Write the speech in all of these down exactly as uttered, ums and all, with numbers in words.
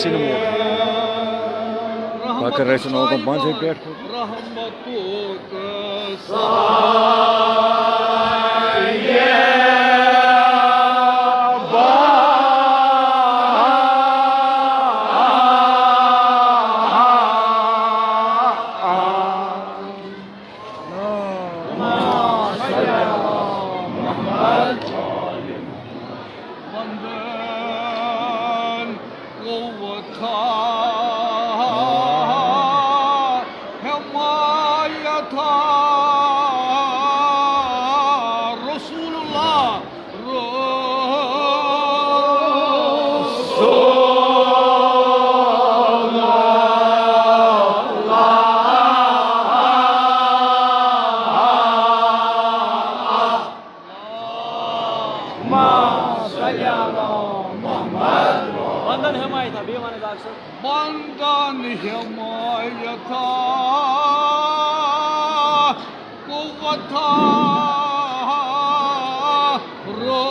سِنہٕ وول۔ پَکھ رَسہِ نوکَن پانسٕے پٮ۪ٹھ۔ وندن قوتا حمایتا رسول اللہ۔ وندن حمایتا، بیٚیہِ وَن حظ اکھ سَر۔ وندن حمایتا، قوتا، رو۔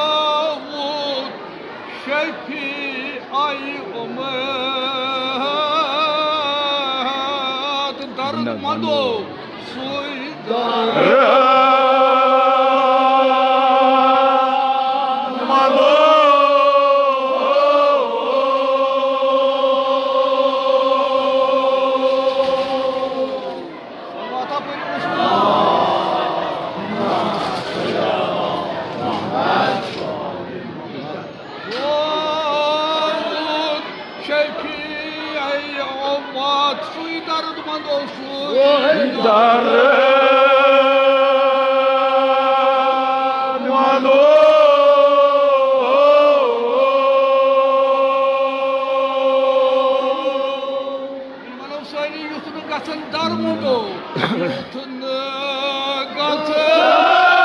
ووت شفیع امت درد مندو سوی درد مندو۔ شفیع امت سوی درد مندو سوی درد مندو۔ یِمن اوس سٲری یُتھ نہٕ گژھن درمُنڈو، یُتھ نہٕ گژھن درمُنڈو۔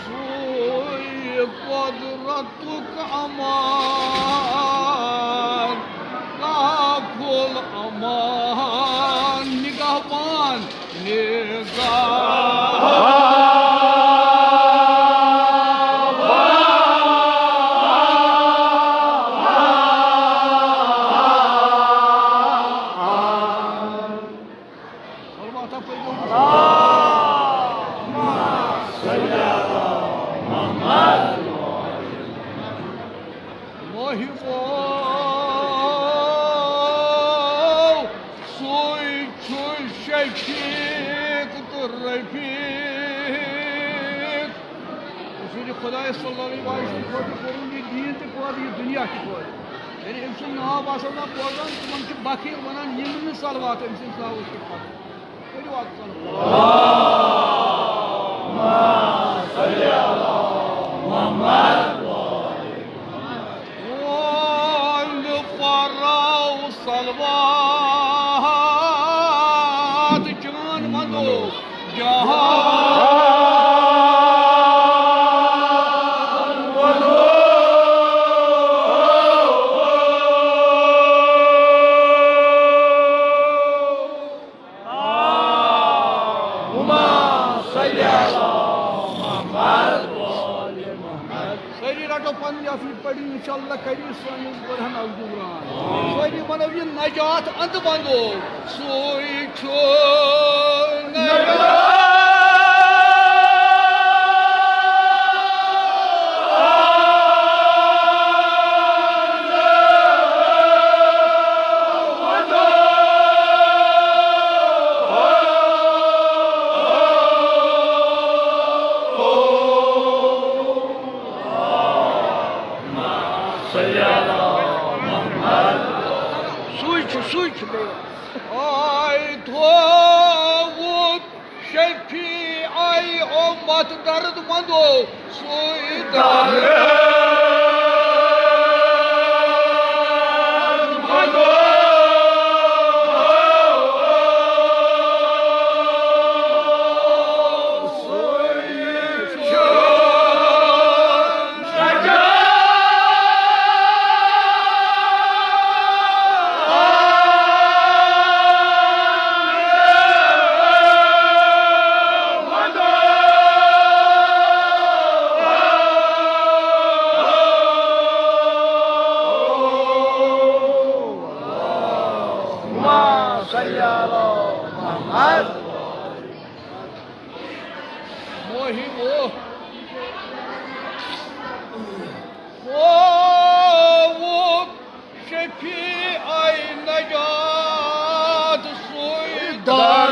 سُے قۄدرتُک امان، کافُل امان، نگہبان، نگہبان۔ محبو، سُے چھُ شفیق تہٕ رفیق۔ رسول خدایَس صلی اللہ علیہ وسلم خٲطرٕ کوٚرُن یہِ دیٖن تہِ پٲدٕ، یہِ دُنیا تہِ پٲدٕ۔ ییٚلہِ أمۍ سُنٛد ناو آسَن نا بوزان، تِمَن چھِ بخیل وَنان، یِم نہٕ صلوات أمۍ سٕنٛدِس ناوَس پٮ۪ٹھ پَران۔ کٔرِو اَکھ صلوات۔ وۄنۍ پَرو صلوات چون وَنو۔ جہان وَنو۔ اللہم صل علی محمد و آل محمد۔ سٲری رٹو پنٕنۍ اَتھٕ یِتھ پٲٹھۍ، انشاءاللہ کَرِ یہِ سٲنِس برہنس دوران۔ سٲری وَنو یہِ نجات اَندٕ بنٛدو۔ سُے چھُ نجات۔ چھُ، سُے چھُ بیٚیہِ۔ آے تھووُکھ شفیع اے امت درد مندو، سُے درد مندو۔ وہی وہ، وہ، وہ شفیع نجات سوئی دار۔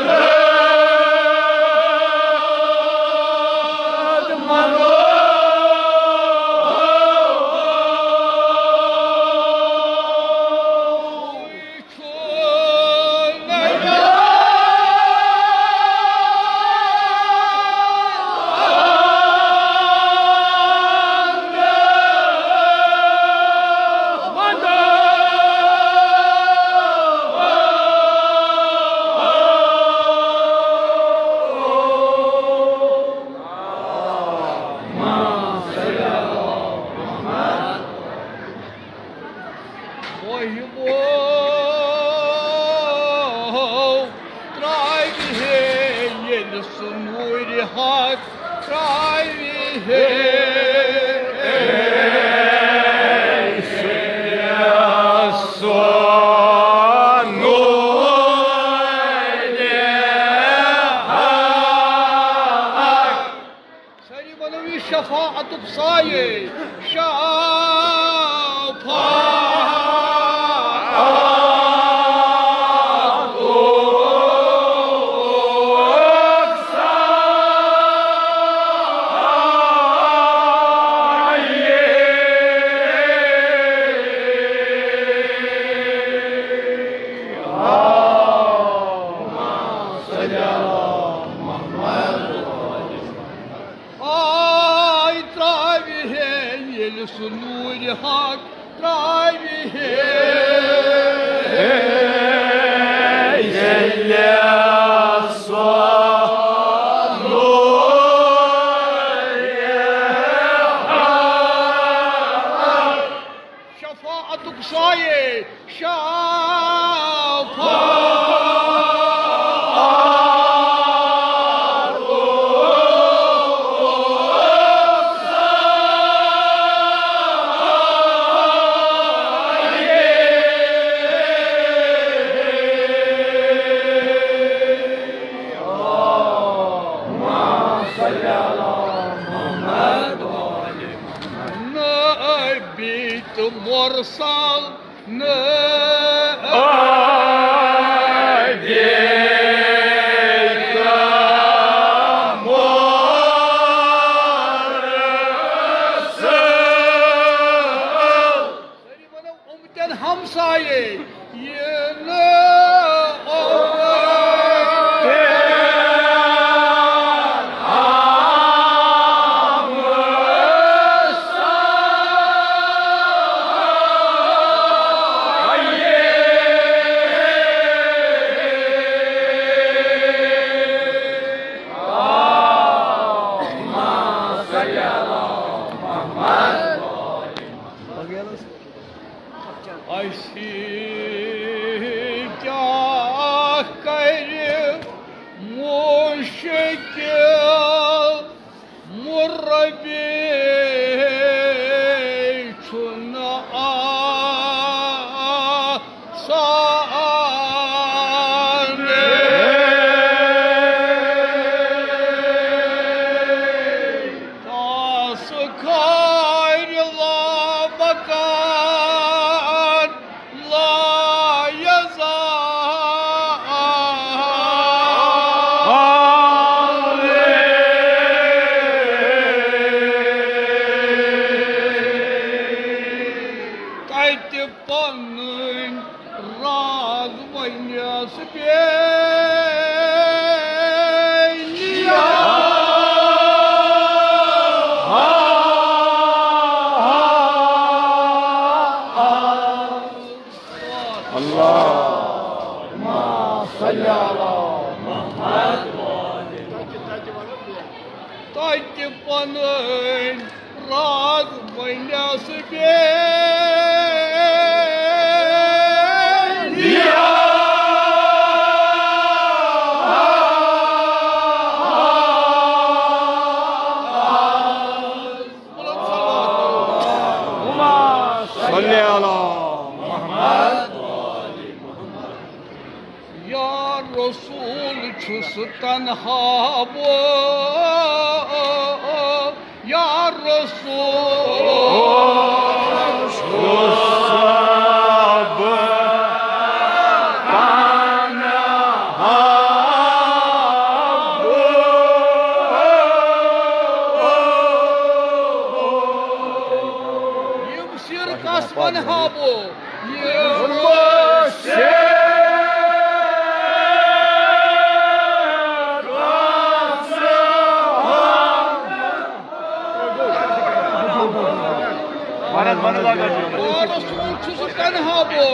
وہمو ترٛاوِ ہے ییٚلہِ سُہ نوٗرِ حق ترٛاوِ ہے۔ سُہ نوٗرِ حق۔ سٲری ونو یہِ شفاعتُک سایہِ، شفاعتُک سایہِ۔ آے ترٛاوِ ہے ییٚلہِ سُہ نوٗرِ حق ترٛاوِ ہے۔ ییٚلہِ سُہ نوٗرِ حق۔ شفاعتُک سایہِ، شفاعت۔ نبی تہٕ مرسل نبی تہٕ مرسل۔ سٲری ونو اُمتن ہمسایے، یہِ نہٕ اُمتن ہمسایے۔ اسہِ کیٛاہ کرِ مشکل، مُربی چھُنہٕ آسان۔ تس کھارِ لامکان لا یزال۔ تتہِ پنٕنۍ راہ ونیس بیٚیہِ۔ صلی علی محمد۔ یا رسول چھُس تنہا بہٕ، یا رسول چھُس بہٕ تنہا بہٕ۔ یِم سِر کَس وَنہٕ ہا بہٕ؟ یِم سِر کَس وَنہٕ ہا بہٕ؟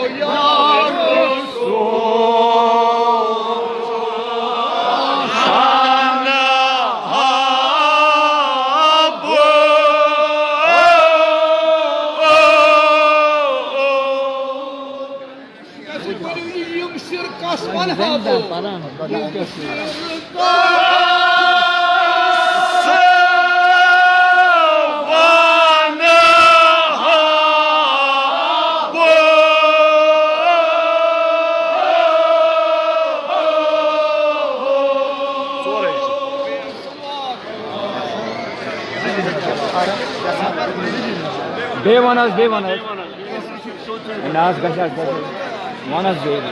یِم سِر کَس وَنہٕ ہا بہٕ؟ بیٚیہِ وَن حظ، بیٚیہِ وَن حظ۔ نہ حظ، گژھِ حظ، گژھِ حظ۔ وَن حظ بیٚیہِ۔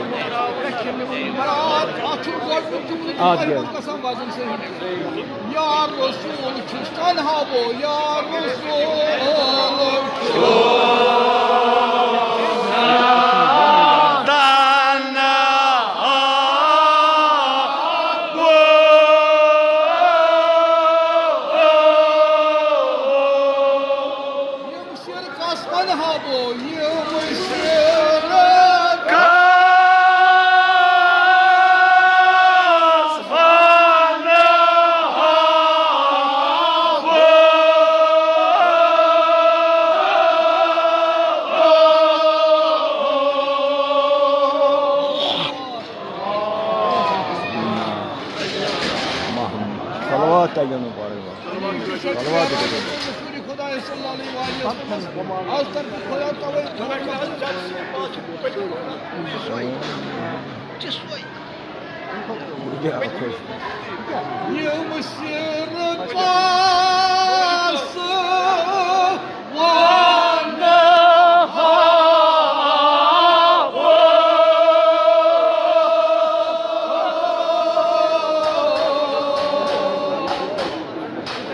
اَتھ چھُ گۄڈٕنیُک جملہٕ تہِ آ، واریاہ دِیِو۔ قسم وزن صحیح۔ یا رسول چھُس تنہا بہٕ، یا رسول چھُس تنہا بہٕ۔ یِم سِر کَس وَنہٕ ہا بہٕ؟ یِم سِر کَس وَنہٕ ہا بہٕ؟ صلوات تَگن نہٕ پَرٕنۍ وۄنۍ۔ صلوات تہِ گژھن۔ رسول خدا صلی اللہ علیہ وآلہ وسلم۔ از طرف خدا توے۔ یہِ کیٛاہ آو خۄش؟ یِم سِر کَس وَنہٕ ہا بہٕ؟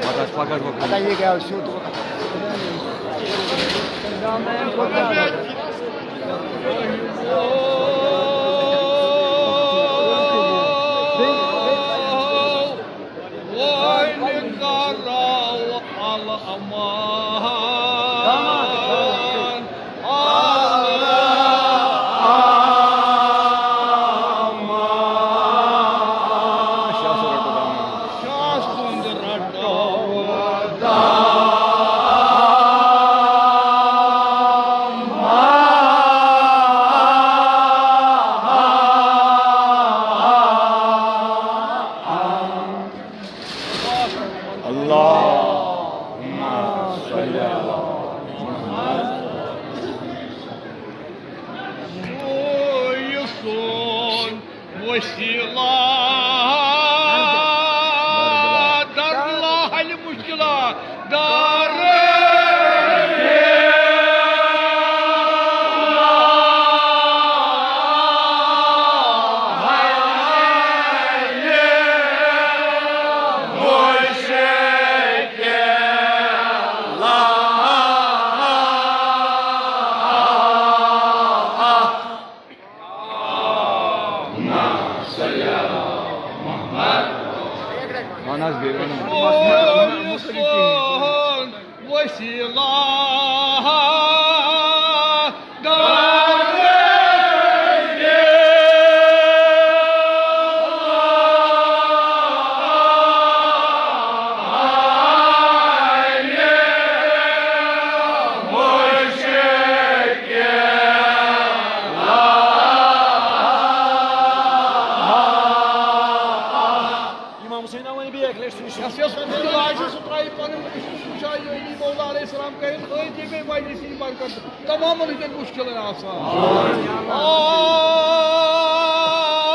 پتہٕ آسہِ پگاہ دۄہ۔ پتہٕ یہِ گٔیو سیوٚد۔ وۄنۍ کرو الامان۔ شاہ سُنٛد رٹو دام۔ اللہم صل علی محمد۔ سُے سون وسیلہ در لاحل مشکلات دار۔ وَن حظ بیٚیہِ، وَن حظ۔ وسیلہ السلام کٔرِتھ أتھۍ ییٚمے مجلسٕچ برکت تمامن ہٕنٛدٮ۪ن مُشکِلن آسان۔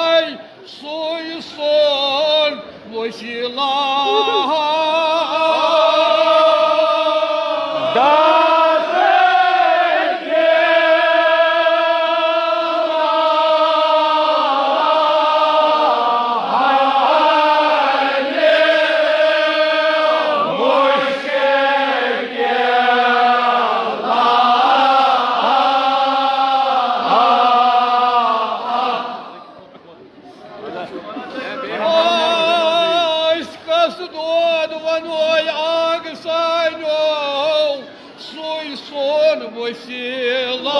آے سُے سون وسیلہ۔ أسۍ کس دود ونو آگ سانیو، سُے سون وسیلہ۔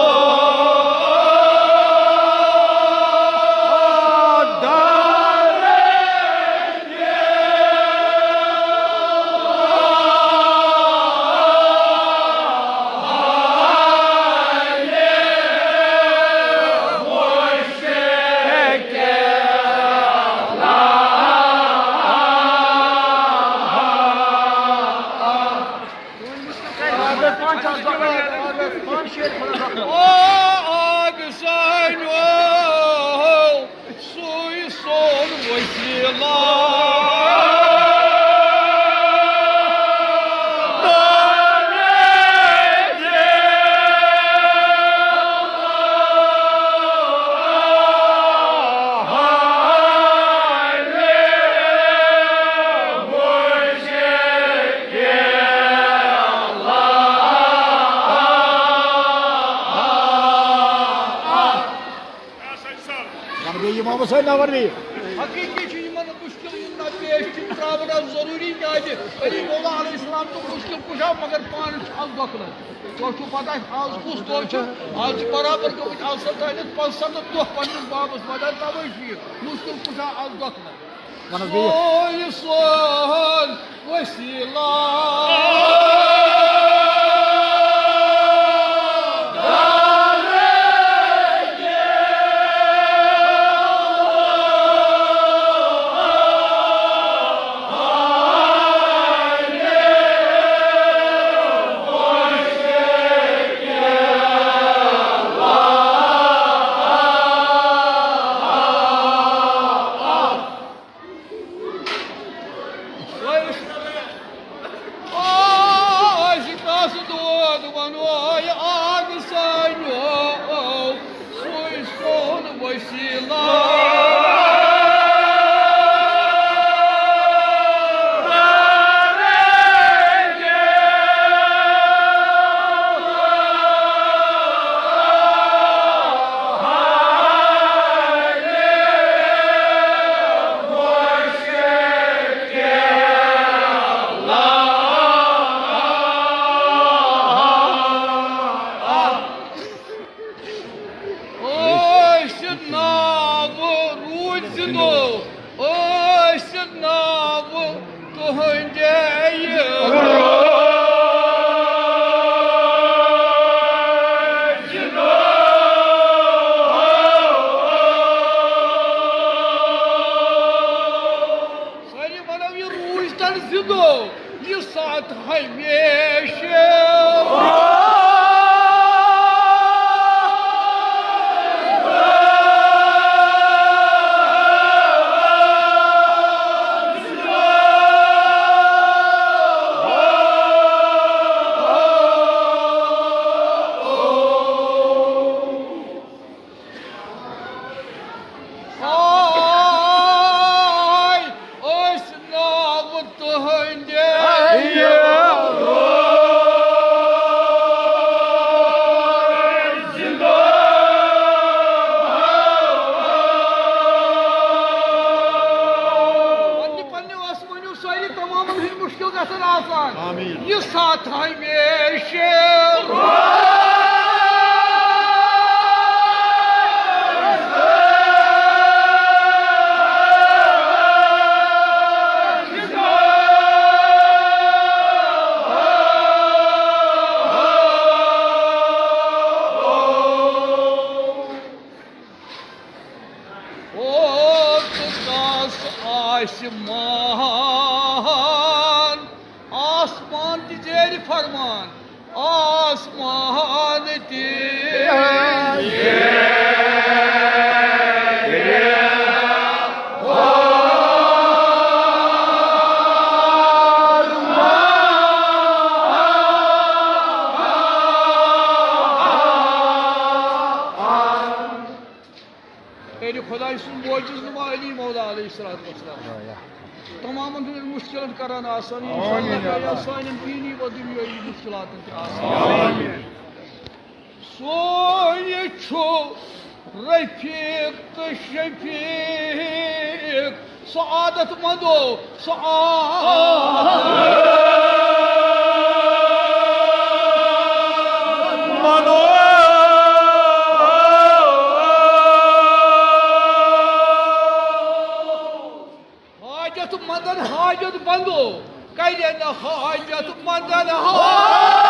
آگ سانیو، سُے سون وسیلہ۔ وَنہٕ بیٚیہِ اِمامَس سۭتۍ نفر بیٚیہِ۔ حقیٖقی چھُ یِمَن مُشکِل یُن نہ پیش، تِم ترٛاوَن اَتھ ضروٗری، کیٛازِ علی مولا علیہ السلام چھُ مُشکِل کُشا، مگر پانہٕ چھُ اَز دۄکھٕ لَگان۔ تۄہہِ چھُو پَتہ، اَز کُس دۄہ چھُ؟ اَز چھِ برابر گٔمٕتۍ اَز سَتٲیِس، پانٛژھ سَتَتھ دۄہ پَنٕنِس بابَس وَدان، تَوَے چھُ یہِ مُشکِل کُشا اَز دۄکھٕ لَگان۔ وَنہٕ بیٚیہِ۔ سُے سون وسیلہ۔ أسۍ کس دود ونو آگ سانیو، سُے سون وسیلہ۔ أسۍ ناوٕ روٗدۍ زِندو، أسۍ ناوٕ تُہٕنٛدے یہِ۔ سٲری وَنو، یہِ روٗزۍ تَن زِندو، یہِ ساتھ ہمیشہِ۔ آے أسۍ ناوٕ تُہٕنٛدِ۔ پننہِ پننہِ وسہٕ ؤنِو سٲری، تمامن ہٕنٛدۍ مُشکِل گژھن آسان۔ آمین۔ یہِ ساتھ ہمیشہِ۔ او تہٕ کس آسہِ مان، آسمان تہِ زیرِ فرمان۔ آسمان تہِ تیٚلہِ خۄداے سُنٛد معجز نما علی مولا علیہ الصلوۃ والسلام۔ تمامن ہٕنٛدٮ۪ن مُشکِلن کران آسٲنی، آمین۔ انشاءاللہ کرِ سانٮ۪ن دینی و دُنیٲوی مُشکِلاتن تہِ آسٲنی۔ آمین۔ سُے چھُ رفیق تہٕ شفیق، سعادت مندو، سعادت مندو۔ حاجت مندن حاجت بندو، کَرِ نہٕ حاجت مندن حاجت۔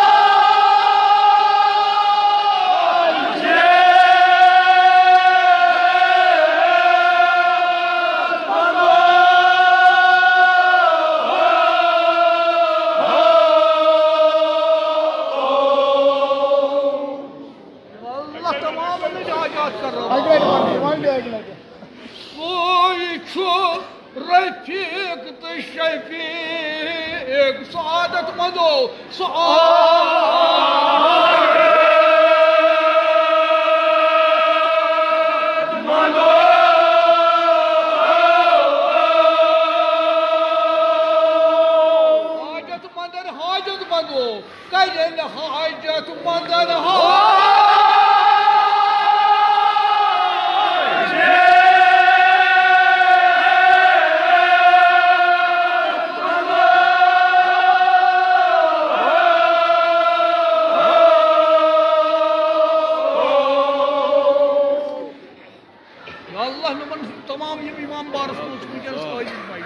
اللہ تمام حاجات کر رہا۔ اَکہِ لَٹہِ وَن، وَن بیٚیہِ اَکہِ لَٹہِ۔ سُے چھُ رفیق تہٕ شفیق، سعادت مندو، سعادت مندو۔ حاجت مندن حاجت مندو، کَرِ نہٕ حاجت مندن حاجت۔ یا اللہ، نمن تمام یِم امام بارس منٛز چھِ وٕنکیٚنس حٲضِر بَنہِ۔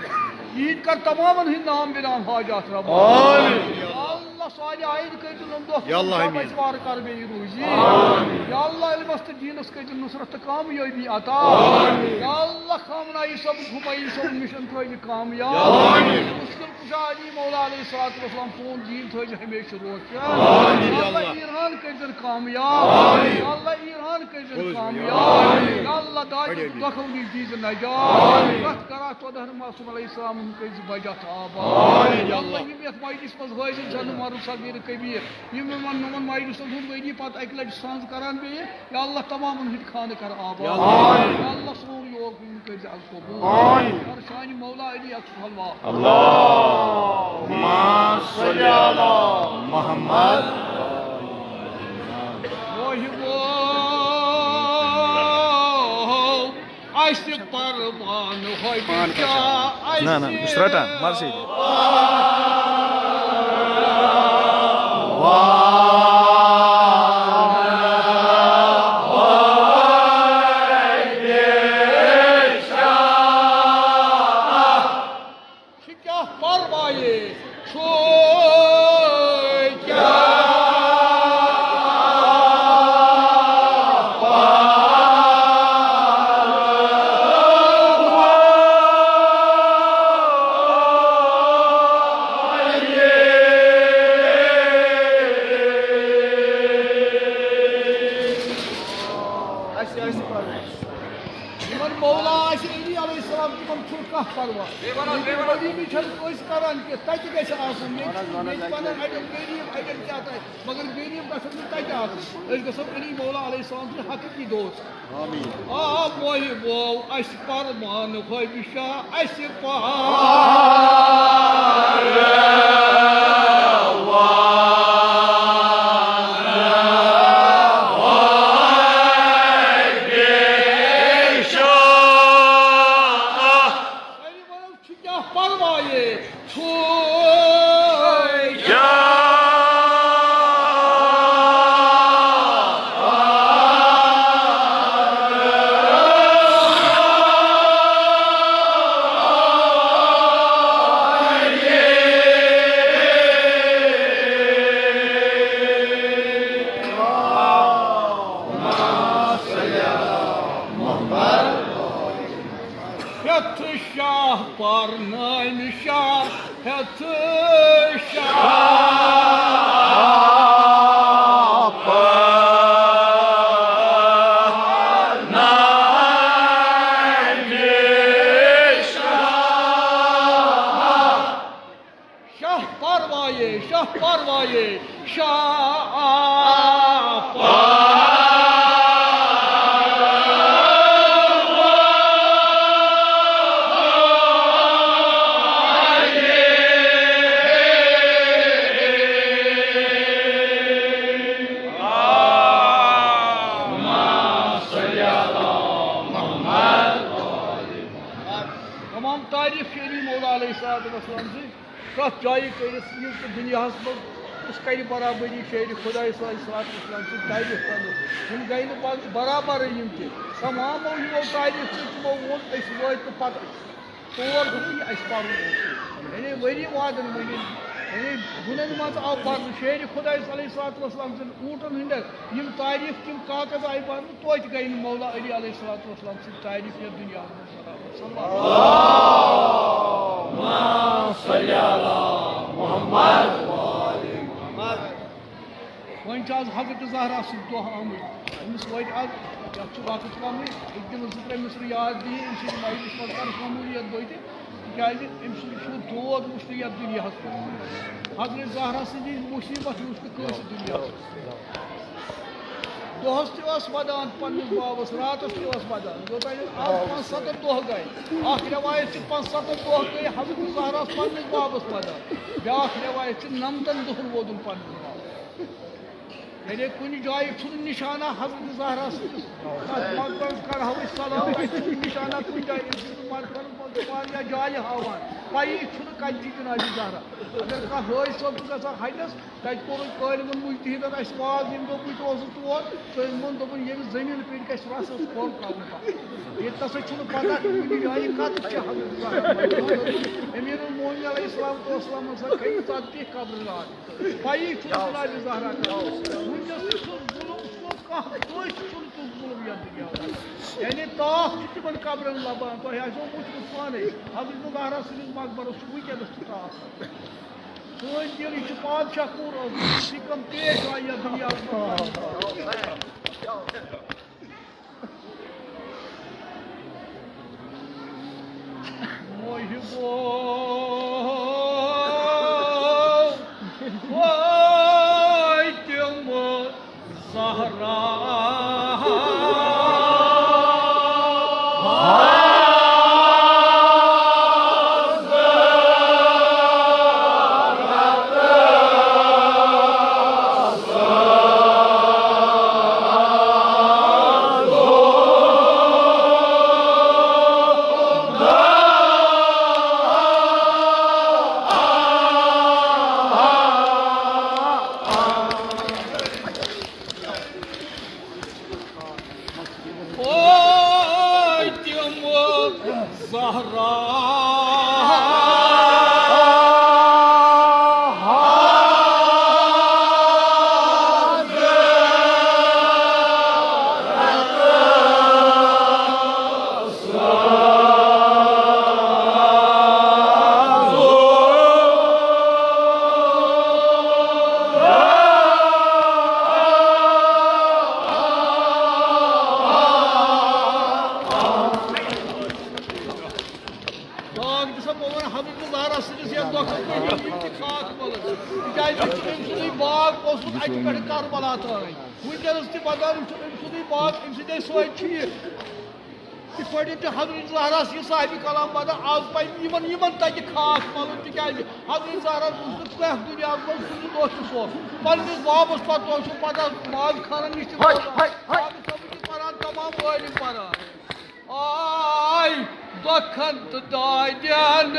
یِہِنٛدۍ کر تمامن ہٕنٛدۍ نام بنام حاجات رب۔ آمین۔ یا اللہ، صالح عائد کٔرۍزِ نُم دۄہ یا اللہ، آمین۔ اَسہِ وارٕ کارٕ بیٚیہِ روٗزی۔ آمین۔ یا اللہ، علمس تہٕ دیٖنس کٔرۍزِ نصرت تہٕ کامیٲبی عطا۔ آمین۔ یا اللہ، خامنہ عیسیٰ بن خمینی صٲبُن مِشن تھٲوزِ کامیاب۔ آمین۔ مُشکِل کُشا علی مولا علیہ الصلوۃ والسلام سون دیٖن تھٲوزِ ہمیشہِ روشن۔ آمین۔ یا اللہ، ایران کٔرۍزٮ۪ن کامیاب۔ آمین۔ یا اللہ، ایران کٔرۍزٮ۪ن کامیاب۔ آمین۔ یا اللہ، داجہِ تہٕ دۄکھو نِش دیٖزِ نجات۔ آمین۔ پرٛٮ۪تھ کراہ ژۄداہ معصوم علیہ السلام ہُنٛد کٔرۍ زِ بجا تہٕ آباد۔ آمین۔ یا اللہ، یِم یتھ مجلس منٛز حٲضِر چھِ، نُمن صغیر کبیر، یِم یِمن، یِمن مجلسن ہُنٛد ؤری پتہٕ اکہِ لٹہِ سانٛز کران بیٚیہِ، یا اللہ، تمامن ہٕنٛدۍ خانہٕ کر آباد۔ یا اللہ۔ یا اللہ، سون یور کُن کٔرۍ زِ از قبول۔ آمین۔ کر سانہِ مولا علی اکھ صلوات۔ اللہم صل علی محمد۔ موہِبو، اَسہِ پروان ہوٚبہِ شاہ، نہ، نہ، بہٕ چھُس رٹان، مَرٕ سۭتۍ۔ چھُ کیٛاہ پرواے؟ چھُ کیٛاہ پرواے؟ اَسہِ آسہِ پرواے۔ یِمن مولا آسہِ علی علیہ السلام، تِمن چھُنہٕ کانٛہہ پرواہ۔ ییٚتہِ غریٖبی چھَنہٕ کٲنٛسہِ کران کینٛہہ، تَتہِ گژھِ آسُن۔ ییٚتہِ چھُ، ییٚتہِ وَنان اَڑٮ۪ن غریٖب، اَڑٮ۪ن کیٛاہ تام، مگر غریٖب گژھن نہٕ تَتہِ آسٕنۍ۔ أسۍ گژھو علی مولا علیہ السلام سٕنٛدۍ حقیٖقی دوست۔ آمین۔ آ موہِبو، اَسہِ پرمان ہوٚبہِ شاہ، اَسہِ پرمان۔ سٲری وَنو، چھُ کیٛاہ پرواے؟ چھُ کیٛاہ ہیٚتھ شاہ پرنٲوۍ شاہ، ہیٚتھ شاہ۔ والسلام سۭتۍ پرٛٮ۪تھ جایہِ کٔرِتھ یہِ تہٕ دُنیاہَس منٛز کُس کَرِ برابری شیرِ خۄداے صلی اللہ علیہ وسلم سۭتۍ تعریٖف کَرنُک؟ یِم گٔے نہٕ پَتہٕ برابرٕے یِم تہِ۔ تَمامو یِمو تعریٖف سۭتۍ تِمو ووٚن، أسۍ وٲتۍ نہٕ پَتہٕ تور گوٚو یہِ اَسہِ پَرُن اوس۔ یعنی ؤری وادَن ؤنِتھ، یعنی گُنَن منٛز آو پَرنہٕ۔ شیرِ خۄداے صلی اللہ علیہ وسلم سٕنٛدۍ اوٗنٹَن ہٕنٛدٮ۪ن یِم تعریٖف، تِم کاغذ آیہِ پَرنہٕ، توتہِ گٔے نہٕ مولا علی علیہ الصلوۃ والسلام سٕنٛدۍ تعریٖف یَتھ دُنیاہَس منٛز برابر۔ صلی اللہ۔ اللہُمَّ صَلِّ عَلَى مُحَمَّدٍ وَآلِ مُحَمَّدٍ۔ وۄنۍ چھُ آز حضرت زہرا سُنٛد دۄہ آمُت۔ أمِس وٲتۍ آز، یَتھ چھُ وقت کَمٕے، أکۍ دِمَس زٕ ترٛےٚ مِصرٕ یاد دِیہِ، أمۍ سٕنٛدِ مجلِس منٛز کَرُس معموٗلیت بٲتہِ، تِکیٛازِ أمۍ سُنٛد چھُ دود وٕچھ نہٕ یَتھ دُنیاہَس منٛز۔ حضرت زہرا سٕنٛدِ مُصیٖبت وٕچھ نہٕ کٲنٛسہِ دُنیاہَس منٛز۔ دۄہَس تہِ ٲس وَدان پنٛنِس بابَس، راتَس تہِ ٲس وَدان۔ یوٚتام آز پانٛژھ سَتَتھ دۄہ گٔے۔ اَکھ رٮ۪وایت چھِ پانٛژھ سَتَتھ دۄہ گٔے حضرت زہراہَس پنٛنِس بابَس وَدان۔ بیٛاکھ رٮ۪وایت چھِ نَمتَن دۄہَن ووتُن پنٛنِس بابَس۔ یعنی کُنہِ جایہِ چھُنہٕ نِشانہ حضرت زہرا سٕنٛدِس۔ تَتھ مقبرَس کَرہو أسۍ سلام، اَتہِ چھُنہٕ نِشانہ کُنہِ جایہِ۔ أمۍ سٕنٛز مقبرَس منٛز چھِ واریاہ جایہِ ہاوان، پَیی چھُنہٕ کَتہِ چھِ جناب زہرا۔ اگر کانٛہہ حٲج صٲب چھُ گژھان حجَس، تَتہِ کوٚرُن عٲلمَن مُجتہِدَن اَسہِ واز، ییٚمہِ دۄہ بہٕ تہِ اوسُس تور، تٔمۍ ووٚن، دوٚپُن، ییٚمہِ زٔمیٖن پٮ۪ٹھ گژھِ رَسَس کھۄر کَرُن پَتہٕ۔ ییٚتہِ نَسا چھُنہٕ پَتہ کُنہِ جایہِ کَتٮ۪تھ چھِ حضرت زہرا۔ امیٖر المومنین علیہ الصلوۃ والسلام ہسا کھٔتۍ ژَتجی قبرٕ راتھ۔ پَیی چھُنہٕ جناب زہرا کَتٮ۪تھ۔ وٕنکیٚس تہِ چھُ ظُلُم، سُہ کانٛہہ کٲنٛسہِ چھُنہٕ تیُتھ ظُلُم یَتھ دُنیاہَس منٛز۔ یعنی تاپھ چھُ تِمَن قبرَن لَبان۔ تۄہہِ آسیو وٕچھمُت پانَے، حضرت زہرا سٕنٛدِس مقبرَس چھُ وٕنکیٚنَس تہِ تاپھ۔ سٲنۍ دِل، یہِ چھُ پادشاہ کوٗر ٲسمٕژ، یہِ کم پیش آیہِ یَتھ دُنیاہَس منٛز۔ محبو، فاطمہ زہرا۔ فاطمہ زہرا۔ باغ دِسا بہٕ وَنہٕ حضرت زہرا سٕنٛدِس یَتھ دۄکھَس منٛز یِم، یِم تہِ خاص مۄلہٕ۔ تِکیٛازِ یہِ چھُ أمۍ سُنٛدُے باغ اوسمُت اَتہِ پٮ۪ٹھٕ کربلا تام۔ وٕنکیٚنَس تہِ وَدان، یہِ چھُ أمۍ سُنٛدُے باغ، أمۍ سٕنٛدے سۭتۍ چھُ یہِ۔ یِتھ پٲٹھۍ چھِ حضرت زہرا یہِ صاحبِ کلام وَدان، آز پَزِ یِمَن، یِمَن تَتہِ خاص مۄلہٕ، تِکیٛازِ حضرت زہرا اوس نہٕ کانٛہہ دُنیاہَس منٛز کُنہِ دۄہ تہِ سوٚگ۔ پنٛنِس بابَس پَتہٕ اوس سُہ پَتہٕ ماز خانَن نِش تہِ بوزان۔ حاضِر صٲبٕنۍ چھِ پَران تمام عٲلِم پَران۔ آے دۄکھن تہٕ دادٮ۪ن۔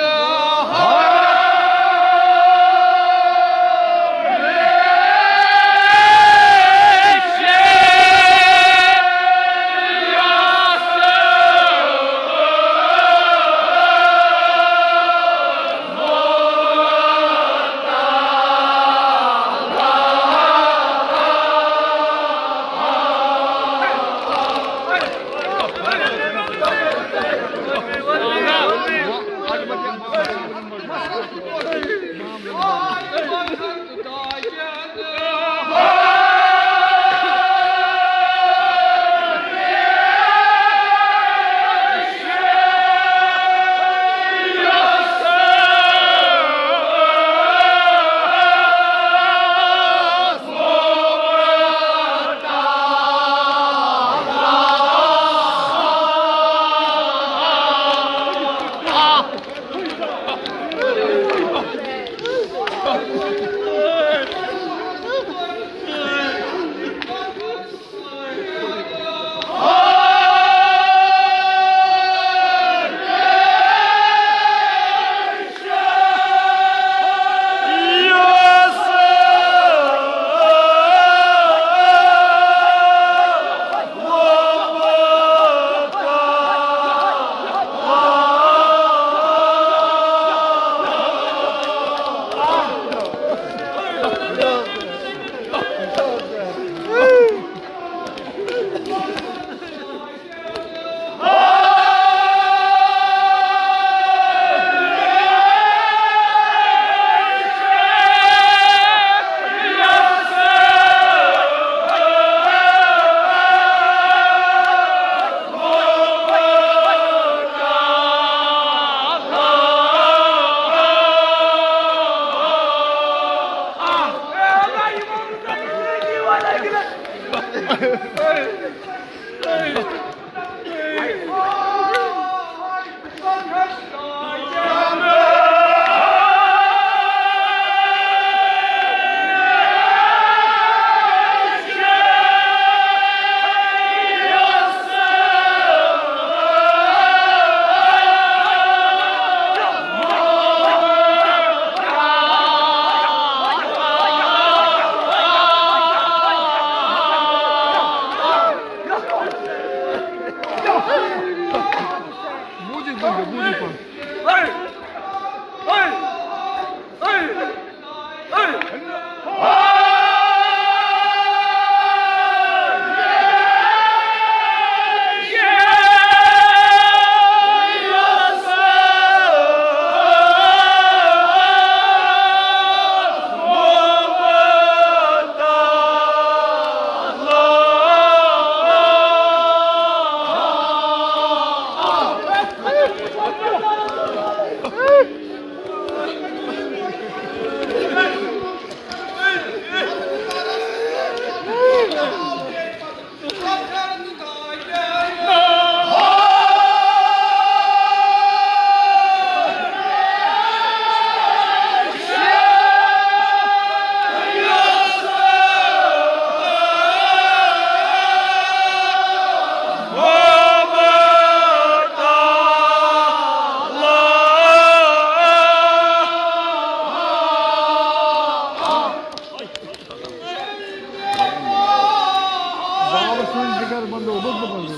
بابا سُنٛد جِگر بنٛدو، لُطف بنٛدو۔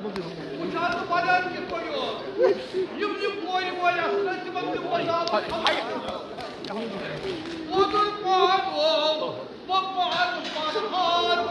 وٕچھ حظ، ژٕ پَران کِتھ پٲٹھۍ اوس؟ یِم، یِم کورِ وورِ آسہٕ نہ، تِمَن تہِ اوس آمُت خبر۔ وۄدُر پہن وول، بہٕ پہن پَرٕ ہاتھ۔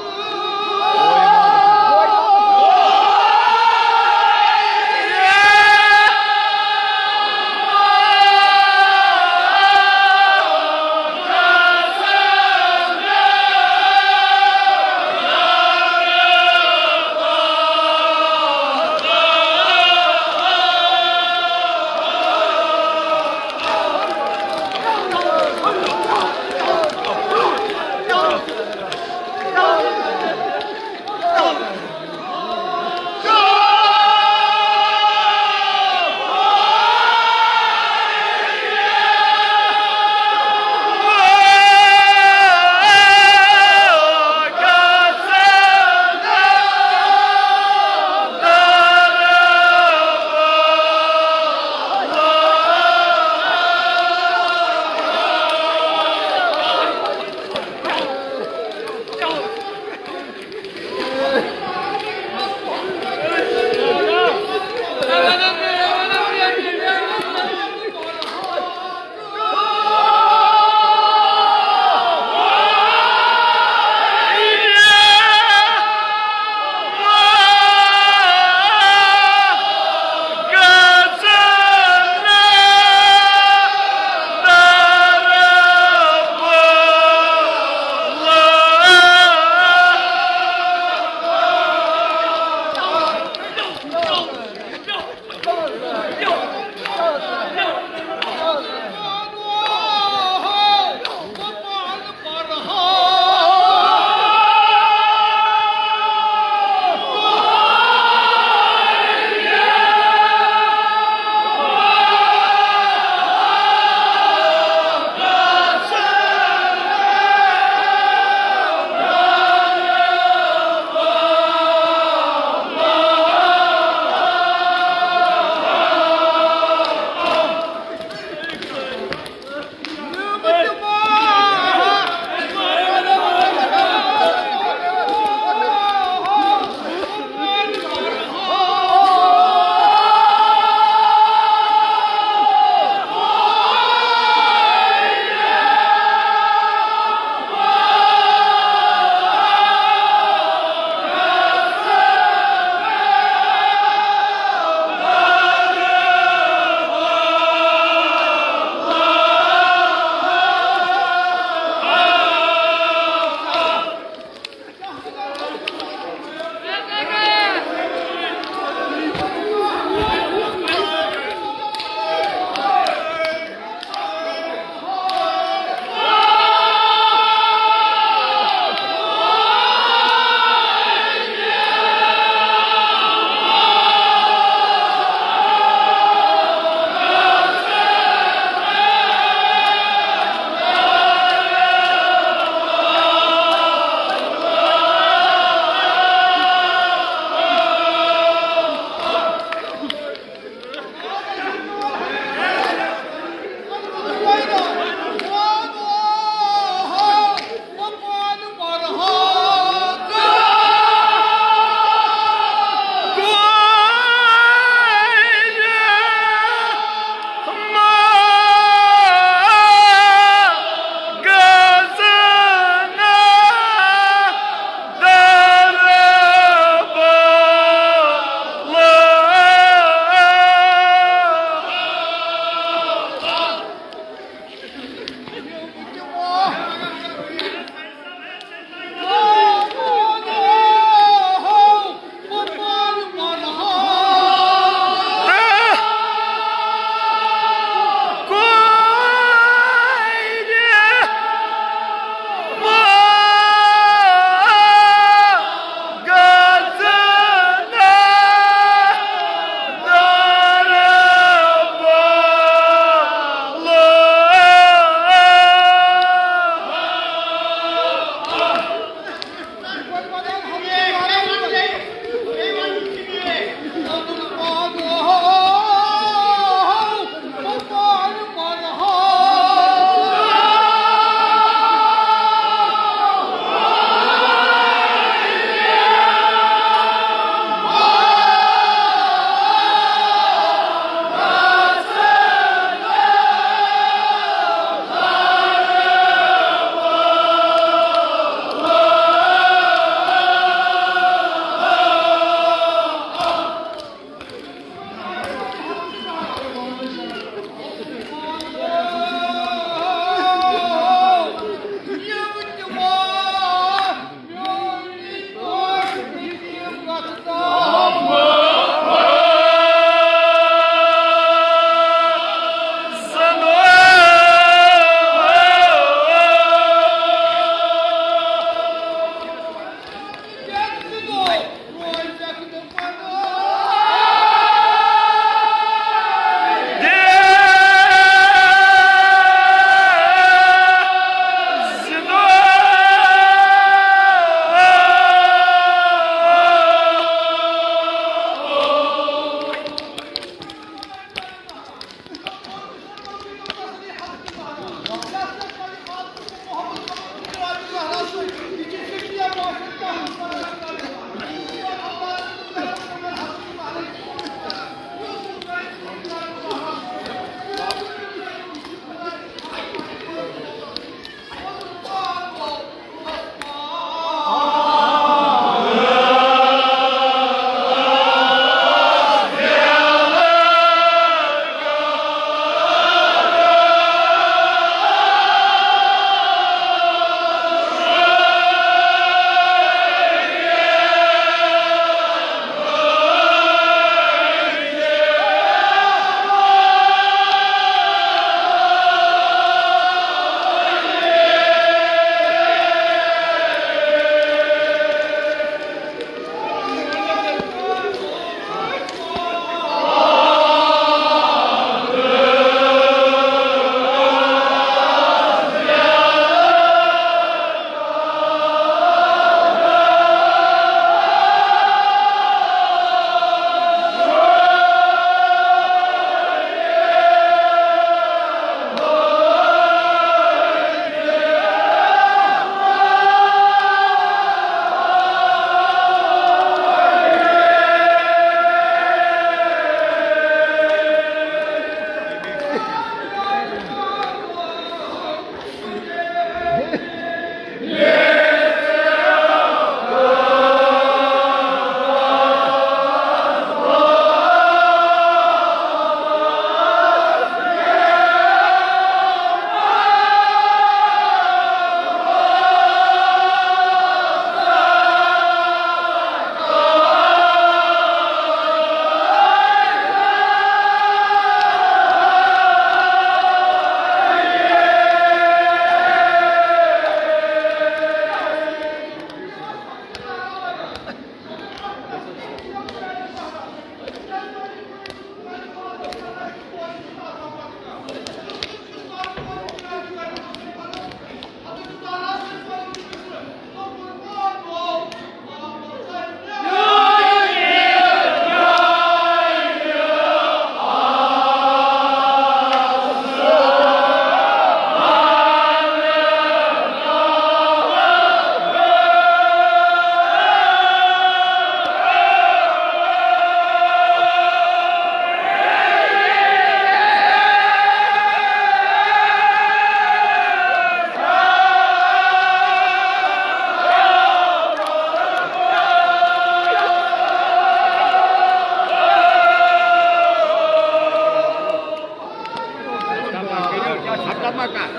Apa, Kak?